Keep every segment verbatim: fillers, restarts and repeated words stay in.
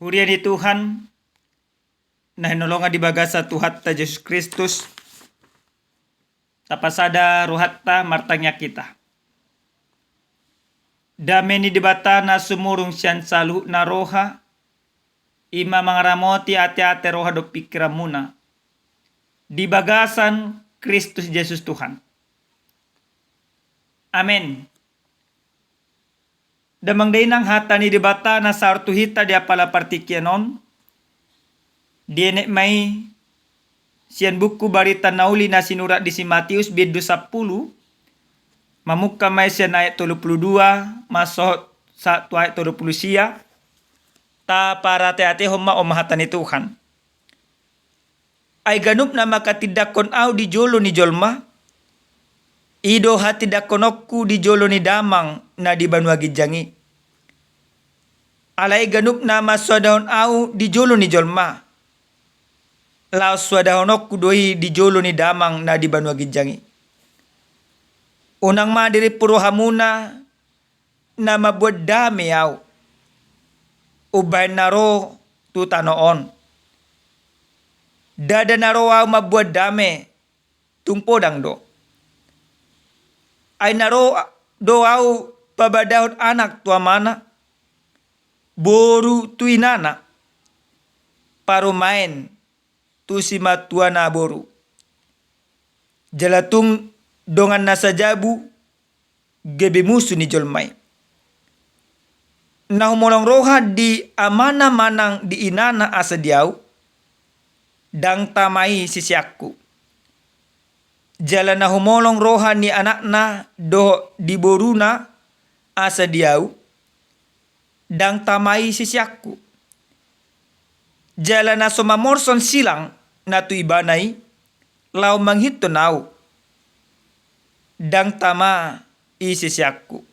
Huria ni Tuhan, na hinaholongan di bagasan Tuhanta Jesus Kristus, tapasada rohanta martangiang hita. Dame ni Debata na sumurung sian saluhutna roha, i ma mangaramoti ateate, roha dohot pingkiranmuna di bagasan Kristus Jesus Tuhan. Amen. Damang dainang, hata ni Debata na saor tu hita di apala partingkian on, dienet ma i sian buku Barita Na Uli na sinurat di si Matius, bindu sampulu, mamungka ma i sian ayat tolu pulu dua, masohot sahat tu ayat tolu pulu sia. Taparateatehon ma on ma hata ni Tuhan. Ai ganup na manghatindanghon Ahu di jolo ni jolma, i do hatindangkononku di jolo ni Damang na di banua ginjang i. Alai ganup na mansoadahon Ahu di jolo ni jolma, laos soadahononku do i di jolo ni Damang na di banua ginjang i. Unang ma dirimpu rohamuna na mamboan dame Ahu, umbahen na ro tu tano on. Ndada na ro Ahu mamboan dame, tung podang do. Ai na ro do Ahu pabadahon anak tu amana, boru tu inana, parumaen tu simatuana boru. Jala tung dongan na sajabu gabe musu ni jolma i. Na humolong roha di amana manang di inana asa di Ahu, ndang tama i siseanku. Jala na humolong roha ni anakna dohot di boruna asa di Ahu, ndang tama i siseanku. Jala na so mamorson silang na tu ibana i, laho mangihuthon Ahu, ndang tama i siseanku.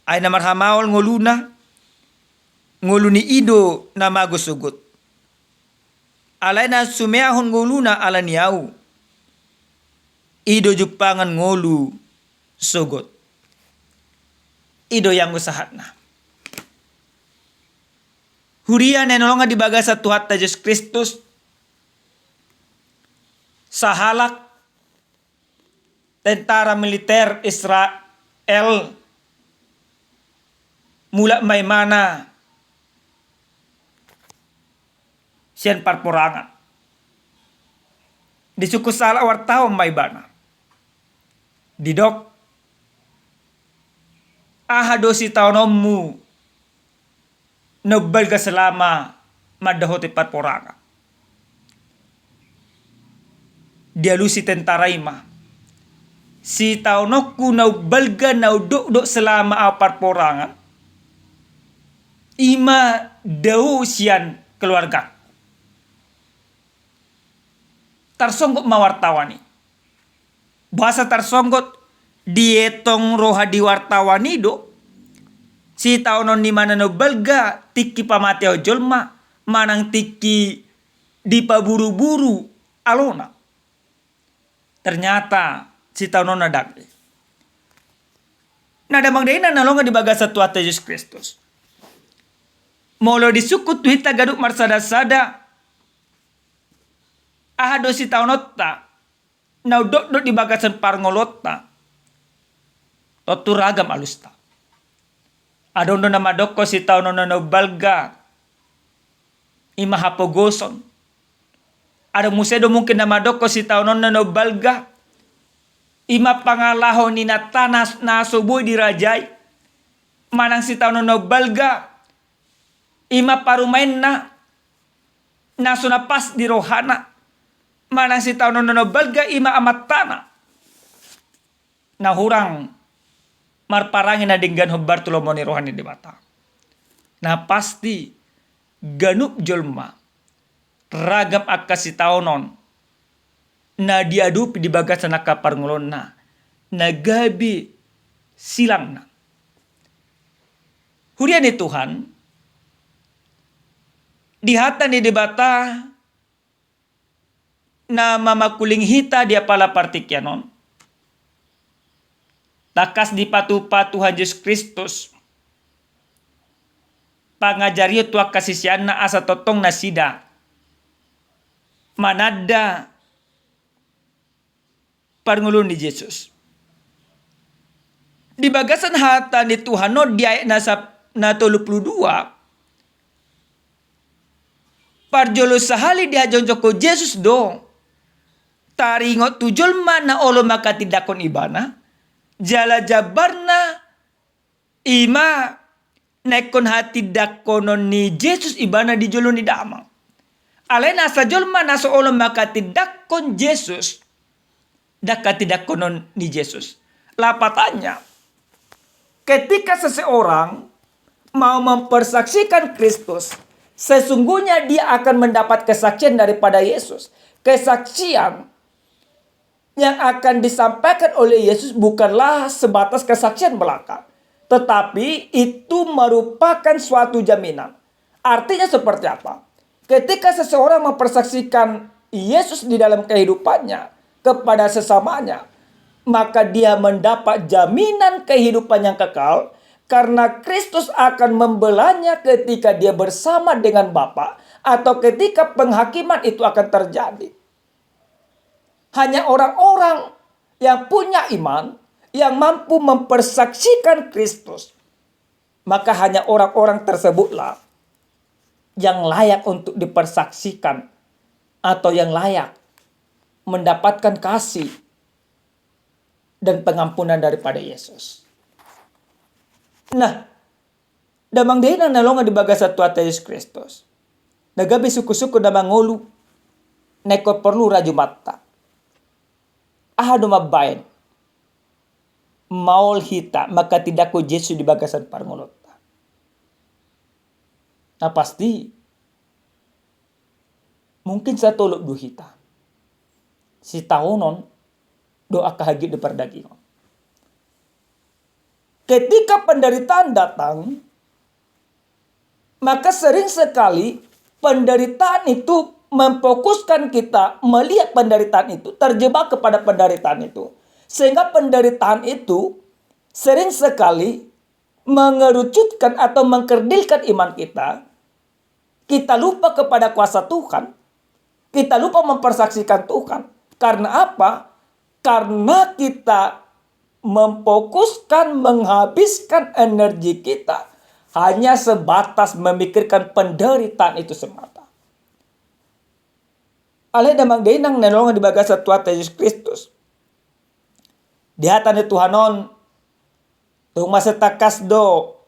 Ai na marhamaol ngoluna, ngolu ni i do na mago sogot. Alai na sumeahon ngoluna ala ni Ahu, i do jumpangan ngolu sogot. I do ianggo sahatna. Huria na hinaholongan di bagasan Tuhanta Jesus Kristus, sahalak tentara militer Israel mulak ma ibana sian parporangan. Disungkun sahalak wartawan ma ibana. Didok, aha do sitaononmu na umbalga selama mandapothon parporangan? Dialusi tentara i ma, sitaononku na umbalga na undokdok selama ahu parporangan, i ma dao sian keluargangku. Tarsonggot ma wartawan i. Boasa tarsonggot? Dietong roha di wartawan i do sitaonon ni ibana na umbalga tingki pamateon jolma manang tingki dipaburuburu alona. Ternyata sitaononna ndang i. Na damang dainang na hinaholongan di bagasan Tuhanta Jesus Kristus, molo disungkun tu hita ganup marsadasada, aha do sitaononta na undokdok di bagasan parngoluonta? Tontu ragam alusta. Adong do na mandokkon sitaononna na umbalga i ma hapogoson. Adong muse do mungkin na mandokkon sitaononna na umbalga i ma pangalaho ni inanta na so boi dirajai. Manang sitaononna na umbalga i ma parumaenna na so na pas di rohana. Manang sitaononna na umbalga i ma amantana na hurang marparange na denggan hombar tu lomo ni roha ni Debata. Na pasti ganup jolma ragam angka sitaonon na diadopi di bagasan angka parngoluonna na gabe silangna. Huria ni Tuhan, di hata ni Debata na mamangkulingi hita di apala partingkian on, tangkas dipatupa Tuhan Jesus Kristus pangajarion tu angka siseanna asa tongtong nasida mananda parngoluon ni Jesus. Di bagasan hata ni Tuhan on di ayat na sap-, na tolu pulu dua, parjolo sahali dihajongjongkon Jesus do taringot tu jolma na olo manghatindanghon ibana, jala jambarna i ma na ingkon hatindangkonon ni Jesus ibana di jolo ni Damang. Alai na asa jolma na so olo manghatindanghon Jesus, ndang hatindangkonon ni Jesus. Lapatannya, ketika seseorang mau mempersaksikan Kristus, sesungguhnya dia akan mendapat kesaksian daripada Yesus. Kesaksian yang akan disampaikan oleh Yesus bukanlah sebatas kesaksian belaka, tetapi itu merupakan suatu jaminan. Artinya seperti apa? Ketika seseorang mempersaksikan Yesus di dalam kehidupannya kepada sesamanya, maka dia mendapat jaminan kehidupan yang kekal, karena Kristus akan membelanya ketika dia bersama dengan Bapa atau ketika penghakiman itu akan terjadi. Hanya orang-orang yang punya iman yang mampu mempersaksikan Kristus. Maka hanya orang-orang tersebutlah yang layak untuk dipersaksikan atau yang layak mendapatkan kasih dan pengampunan daripada Yesus. Nah, damang dainang na hinaholongan di bagasan Tuhanta Jesus Kristus, na gabe sungkun-sungkun na mangolu na ingkon porlu rajumanta. Aha do mambahen maol hita manghatindanghon Jesus di bagasan parngoluonta? Na pasti, mungkin satolop do hita sitaonon dohot angka hagiot ni pardagingon. Ketika penderitaan datang, maka sering sekali penderitaan itu memfokuskan kita melihat penderitaan itu, terjebak kepada penderitaan itu. Sehingga penderitaan itu sering sekali mengerucutkan atau mengkerdilkan iman kita, kita lupa kepada kuasa Tuhan, kita lupa mempersaksikan Tuhan. Karena apa? Karena kita memfokuskan, menghabiskan energi kita hanya sebatas memikirkan penderitaan itu semata. Alai damang dainang na hinaholongan di bagasan Tuhanta Jesus Kristus, di hata ni Tuhan on, tung mansai tangkas do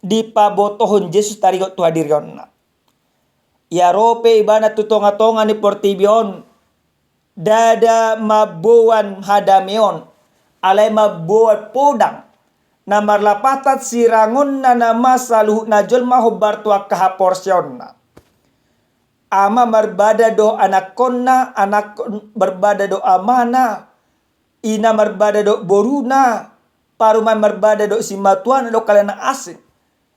dipabotohon Jesus taringot tu hadirionna. Ia ro pe ibana tu tonga-tonga ni portibi on, ndada mamboan hadameon, alai mamboan podang, na marlapatan sirangonna nama saluhutna jolma hombar tu angka haporseaonna. Ama marbada dohot anakkonna, anakkon marbada dohot amana, ina marbada dohot boruna, parumaen marbada dohot simatuana dohot kalena asing.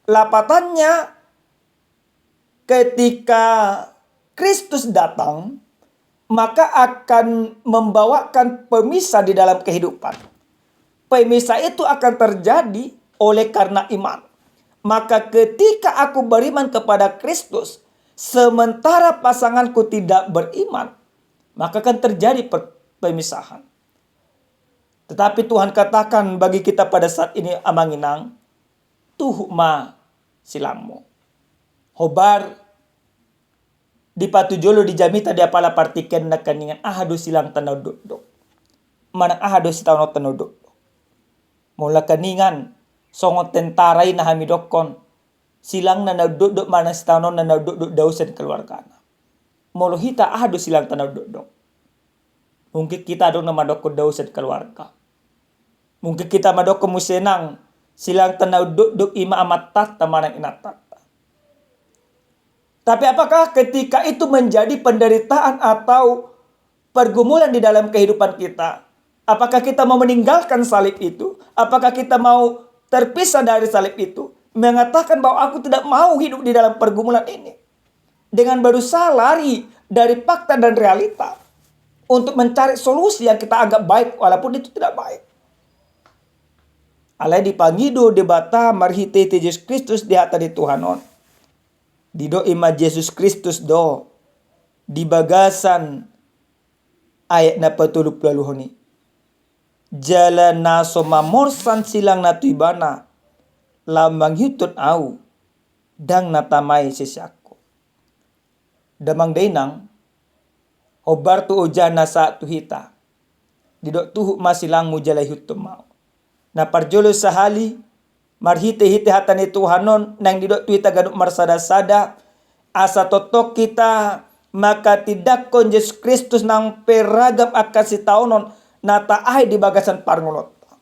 Lapatannya, ketika Kristus datang, maka akan membawakan pemisahan di dalam kehidupan. Pemisahan itu akan terjadi oleh karena iman. Maka ketika aku beriman kepada Kristus, sementara pasanganku tidak beriman, maka akan terjadi per-, pemisahan. Tetapi Tuhan katakan bagi kita pada saat ini, Amang Inang, tuhuk ma silangmu. Hombar dipatujolo di jamita di apala partingkian nangkiningan, aha do silangta na undukduk? Manang aha do sitaononta na undukduk? Molo nangkiningan, songon tentara i na hami dokkon, silangna na undukduk manang sitaononna na undukduk dausa ni keluargana. Molo hita, aha do silangta na undukduk? Mungkin hita adong na mandokkon dausa ni keluarga. Mungkin hita mandokkon muse nang, silangta na undukduk i ma amantanta manang inantanta. Tapi apakah ketika itu menjadi penderitaan atau pergumulan di dalam kehidupan kita? Apakah kita mau meninggalkan salib itu? Apakah kita mau terpisah dari salib itu? Mengatakan bahwa aku tidak mau hidup di dalam pergumulan ini. Dengan berusaha lari dari fakta dan realita untuk mencari solusi yang kita anggap baik, walaupun itu tidak baik. Alai dipangido Debata marhite-hite Jesus Kristus di hata ni Tuhan on. Didok i ma Jesus Kristus do di bagasan ayat na patolu pulu ualuhon i. Jala na so mamorsan silangna tu ibana laho mangihuthon ahu, ndang na tama i siseanku. Damang dainang, hombar tu ojahan na sahat tu hita. Didok tuhuk ma silangmu jala ihuthon ma ahu. Na parjolo sahali, marhite-hite hata ni Tuhan on, naeng didok tu hita ganup marsada-sada, asa tongtong hita manghatindanghon Jesus Kristus nang pe ragam angka sitaonon na taahi di bagasan parngoluonta.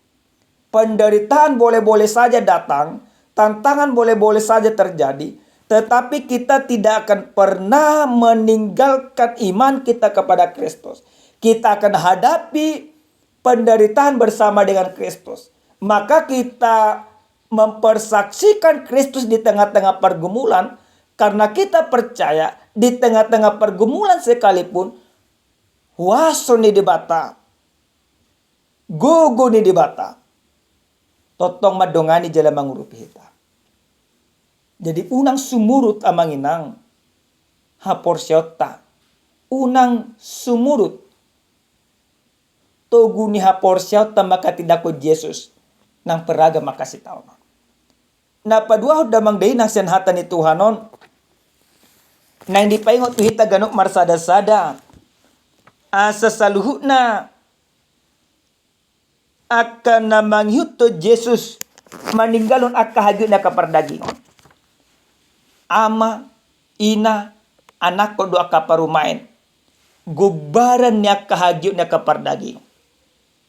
Penderitaan boleh-boleh saja datang, tantangan boleh-boleh saja terjadi, tetapi kita tidak akan pernah meninggalkan iman kita kepada Kristus. Kita akan hadapi penderitaan bersama dengan Kristus. Maka kita mempersaksikan Kristus di tengah-tengah pergumulan, karena kita percaya di tengah-tengah pergumulan sekalipun, huaso ni Debata, gogo ni Debata tongtong mandongani jala mangurupi hita. Jadi unang sumurut, amang inang, haporseaonta. Unang sumurut togu ni haporseaonta manghatindanghon Jesus nang pe ragam angka sitaonon. Na paduahon, damang dainang, sian hata ni Tuhan on, naeng dipaingot tu hita ganup marsada-sada, asa saluhutna angka na mangihuthon Jesus maninggalhon angka hagiot ni angka pardagingon. Ama, ina, anakkon dohot angka parumaen, gombaran ni angka hagiot ni angka pardagingon.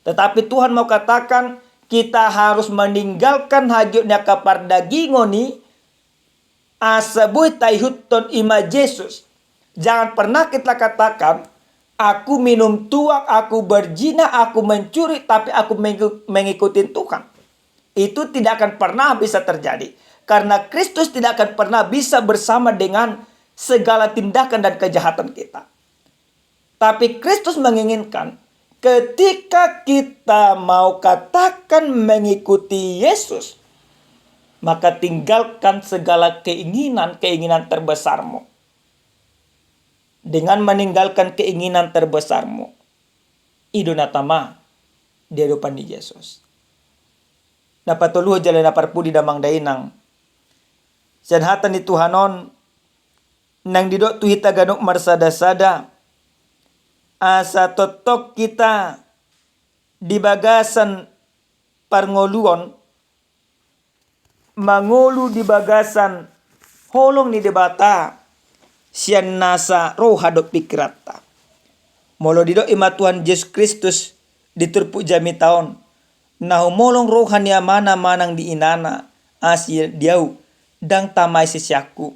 Tetapi Tuhan mau katakan, kita harus meninggalkan hagiot ni angka pardagingon i, asa boi taihuthon i ma Jesus. Jangan pernah kita katakan, "Aku minum tuak, aku berzina, aku mencuri, tapi aku mengiku-, mengikuti Tuhan." Itu tidak akan pernah bisa terjadi. Karena Kristus tidak akan pernah bisa bersama dengan segala tindakan dan kejahatan kita. Tapi Kristus menginginkan, ketika kita mau katakan mengikuti Yesus, maka tinggalkan segala keinginan-keinginan terbesarmu. Dengan meninggalkan keinginan terbesarmu, i do na tama di adopan ni Jesus. Na patoluhon jala na parpudi, damang dainang, sian hata ni Tuhan on, naeng didok tu hita ganup marsada-sada, asa tongtong hita di bagasan parngoluon, mangolu di bagasan holong ni Debata sian nasa roha dohot pingkiranta. Molo didok i ma Tuhan Jesus Kristus di turpuk jamita on, na humolong roha ni amana manang di inana, asa di ahu, ndang tama i siseanku.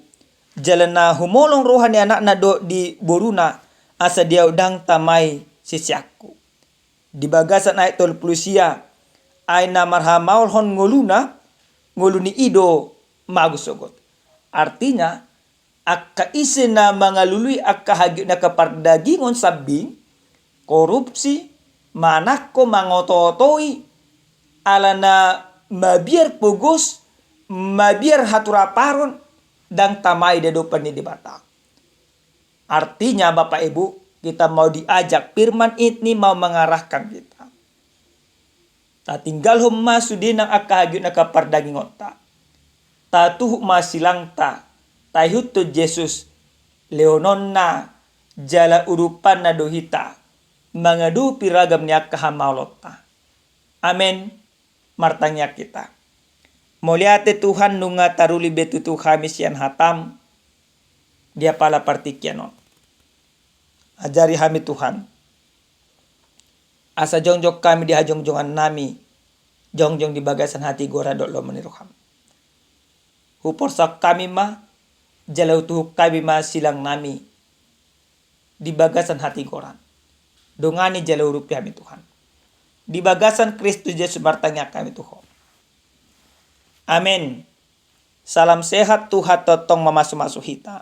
Jala na humolong roha ni anakna dohot di boruna, asa di ahu, ndang tama i siseanku. Di bagasan ayat tolu pulu sia, ai na marhamaolhon ngoluna, ngoluna i do mago sogot. Artinya, angka ise na mangalului angka hagiot ni angka pardagingon sambing, korupsi, manangko, mangoto-otoi, alana mabiar pogos, mabiar haturaparon, ndang tama i di adopan ni Debata. Artinya, Bapak Ibu, kita mau diajak, firman ini mau mengarahkan kita. Tatinggalhon ma sude nang angka hagiot ni angka pardagingonta. Tatuhuk ma silangta, taihuthon Jesus, lehononna jala urupanna do hita mangadopi ragam ni angka hamaolonta. Amen. Martangiang hita. Mauliate Tuhan, nunga taruli be tutu hami sian hatam di apala partingkian on. Ajari hami Tuhan, asa jongjong hami di hajongjongan nami, jongjong di bagasan hatigoran dohot lomo ni roham. Huporsa hami ma, jala hutuhuk hami ma silang nami di bagasan hatigoran. Dongani jala urupi hami Tuhan. Di bagasan Kristus Jesus martangiang hami tu Ho. Amen. Salam sehat, Tuhan tongtong mamasumasu hita.